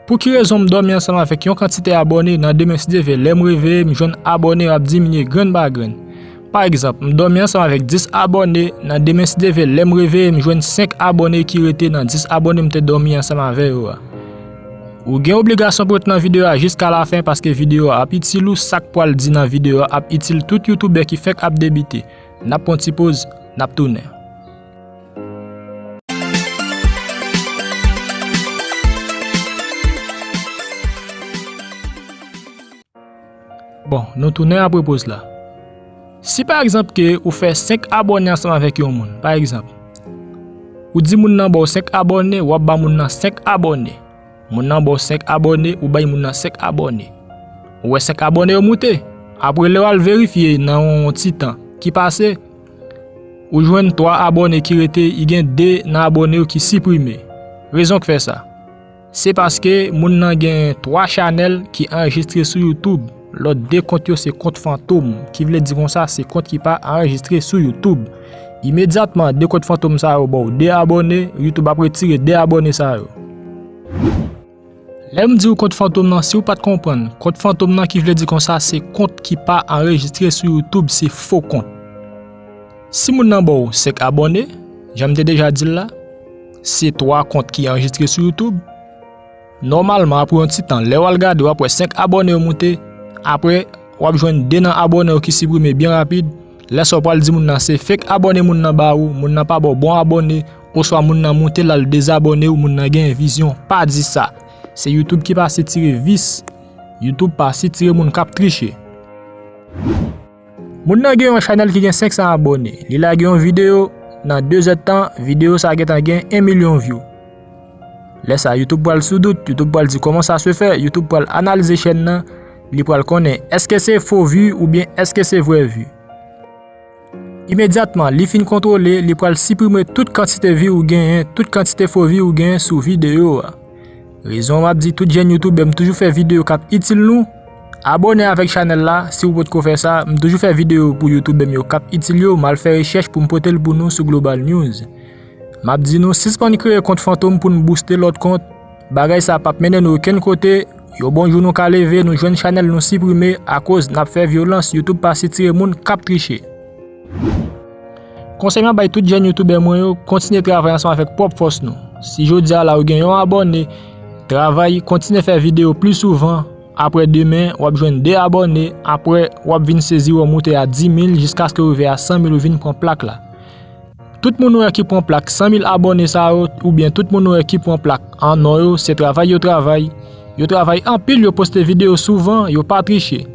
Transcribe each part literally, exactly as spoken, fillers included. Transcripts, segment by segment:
Pou ki rezon m dòmi ansanm avèk yon kantite abòne, nan demen si Dye vle, lè m reveye, m jwenn abòne yo ap diminye grenn pa grenn? Pa egzanp, m dòmi ansanm avèk dis abòne, nan demen si Dye vle, lè m reveye, m jwenn senk abòne ki rete nan dis abòne m te dòmi ansanm avè yo a. Ou gen obligasyon pou ret nan videyo a jiska lafen, paske videyo a ap itil ou, sa k pral di nan videyo a ap itil tout youtubè ki fèk ap debite. N ap pran ti poz, n ap tounen. Bon, nou tounen apre poz la. Si pa egzanp ke ou fè senk abòne ansanm avèk yon moun, pa egzanp, ou di moun nan ba w senk abòne, w ap ba moun nan senk abòne. Moun nan ba w senk abòne, ou bay moun nan senk abòne. Ou wè senk abòne yo moute. Apre lè w al verifye nan yon ti tan ki pase, ou jwenn twa abòne ki rete, i gen de nan abòne yo ki siprime. Rezon k fè sa? Se paske moun nan gen twa chanèl ki anrejistre sou YouTube. Lòt de kont yo se kont fantom, ki vle di konsa se kont ki pa anrejistre sou YouTube. Imedyatman, de kont fantom sa yo ba w de abòne, YouTube ap retire de abòne sa yo. Lè m di w kont fantom nan, si w pa t konprann, kont fantom nan ki vle di konsa se kont ki pa anrejistre sou YouTube, se fo kont. Si moun nan ba w senk abòne, jan m te deja di l la, se twa kont ki anrejistre sou YouTube. Nòmalman, apre yon ti tan, lè w al gade, w ap wè senk abòne yo moute. Apre, w ap jwenn de nan abòne yo ki siprime byen rapid. Lè sa w pral di moun nan se fake abòne moun nan ba ou, moun nan pa ba w bon abòne, oswa moun nan moute l al dezabòne ou moun nan gen vizyon. Pa di sa. Se YouTube ki pa sitire vis. YouTube pa sitire moun k ap triche. Moun nan gen yon chanèl ki gen senk san abòne. Li lage yon videyo, nan de zèdtan, videyo sa gentan gen yon milyon view. Lè sa, YouTube pral sou dout, YouTube pral di kòman sa se fè, YouTube pral analize chèn nan, li pral konnen èske se fo vi oubyen èske se vrè vi. Imedyatman, li fin kontwole, li pral siprime tout kantite vi ou genyen, tout kantite fo vi ou genyen sou videyo a. Rezon m ap di tout jèn youtubè m toujou fè videyo k ap itil nou, abòne avèk chanèl la, si w potko fè sa, m toujou fè videyo pou youtubè m yo k ap itil yo, m al fè rechèch pou m pote l pou nou sou Global News. M ap di nou, sispann kreye kont fantom pou n booste lòt kont. Bagay sa p ap mennen nou okenn kote. Yon bon jou nou ka leve, nou jwenn chanèl nou siprime akoz n ap fè vyolans. YouTube pa sitire moun k ap triche. Konsèy mwen bay tout jèn youtubè mwen yo, kontinye travay ansanm avèk pwòp fòs nou. Si jodi a la ou gen yon abòne, travay, kontinye fè videyo pli souvan. Apre demen, w ap jwenn de abòne. Apre, w ap vin sezi wè w moute a di mil jiskaske w rive a san mil, ou vin pran plak la. Tout moun ou wè ki pran plak san mil abòne sa yo, oubyen tout moun ou wè ki pran plak an nò yo, se travay yo travay. Yo travay anpil, yo poste videyo souvan, yo pa triche.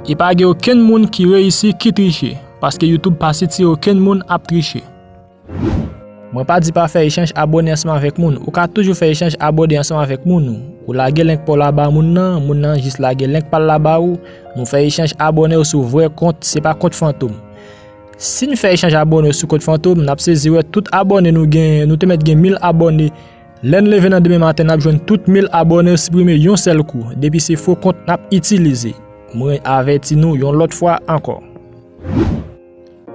E pa gen okenn moun ki reyisi ki triche, paske YouTube pa sitire okenn moun ap triche. Mwen pa di pa fè echanj abòne ansanm avèk moun. Ou ka toujou fè echanj abòne ansanm avèk moun ou. Ou lage link pa w la ba moun nan, moun nan jis lage link pa l la ba ou. Nou fè echanj abòne yo sou vrè kont, se pa kont fantom. Si n fè echanj abòne sou kont fantom, n ap sezi wè tout abòne nou genyen, nou te mèt gen mil abòne. Lè n leve nan demen maten, n ap jwenn tout mil abòne yo siprime yon sèl kou, depi se fo kont n ap itilize. Mwen avèti nou yon lòt fwa ankò.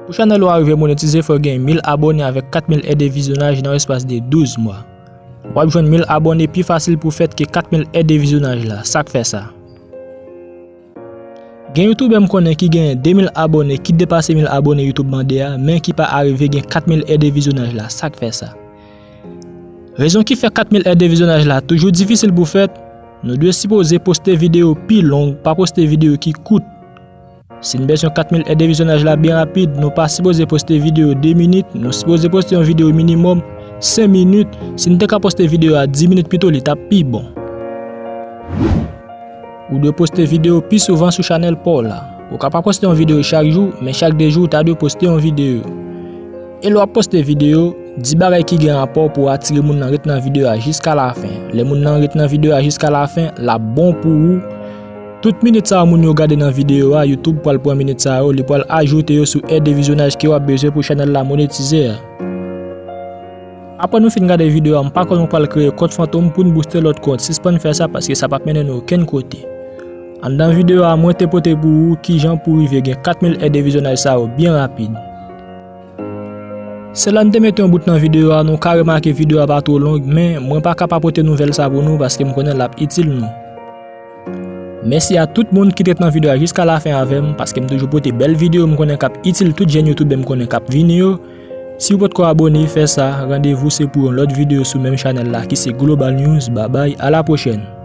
Pou chanèl ou a rive monetize, fò w gen mil abòne avèk kat mil èdè vizyonaj nan espas de douz mwa. W ap jwenn mil abòne pi fasil pou fèt ke kat mil èdè vizyonaj la. Sa k fè sa? Gen youtubè m konnen ki genyen de mil abòne, ki depase mil abòne YouTube mande a, men ki pa arive gen kat mil èdè vizyonaj la. Sa k fè sa? Rezon ki fè kat mil èdè vizyonaj la toujou difisil pou fèt, nou dwe sipoze poste videyo pi long, pa poste videyo ki kout. Si n bezwen kat mil èdè vizyonaj la byen rapid, nou pa sipoze poste videyo de minit, nou sipoze poste yon videyo minimòm senk minit. Si n te ka poste videyo a di minit pito, li t ap pi bon. Ou dwe poste videyo pi souvan sou chanèl pa w la. Ou ka pa poste yon videyo chak jou, men chak de jou ou ta dwe poste yon videyo. E lè w ap poste videyo, di bagay ki gen rapò pou w atire moun nan ret nan videyo a jiska lafen. Lè moun nan ret nan videyo a jiska lafen, l ap bon pou ou. Tout minit sa yo moun yo gade nan videyo a, YouTube pral pran minit sa yo, li pral ajoute yo sou èdè vizyonaj ke w ap bezwen pou chanèl la monetize a. Apre nou fin gade videyo a, m pa kwè nou pral kreye kont fantom pou n booste lòt kont. Sispann fè sa paske sa p ap mennen nou okenn kote. Anndan videyo a, mwen te pote pou ou kijan pou rive gen kat mil èdè vizyonaj sa yo byen rapid. Se la n te mete yon bout nan videyo a, nou ka remake videyo a pa two long, men mwen pa ka pa pote nouvèl sa pou nou paske m konnen l ap itil nou. Mèsi a tout moun ki t ret nan videyo a jiska lafen avè m, paske m toujou pote bèl videyo m konnen k ap itil tout jèn youtubè m konnen k ap vini yo. Si w potko abone, fè sa, randevou se pou yon lòt videyo sou menm chanèl la ki se Global News, babay, a la pwochèn.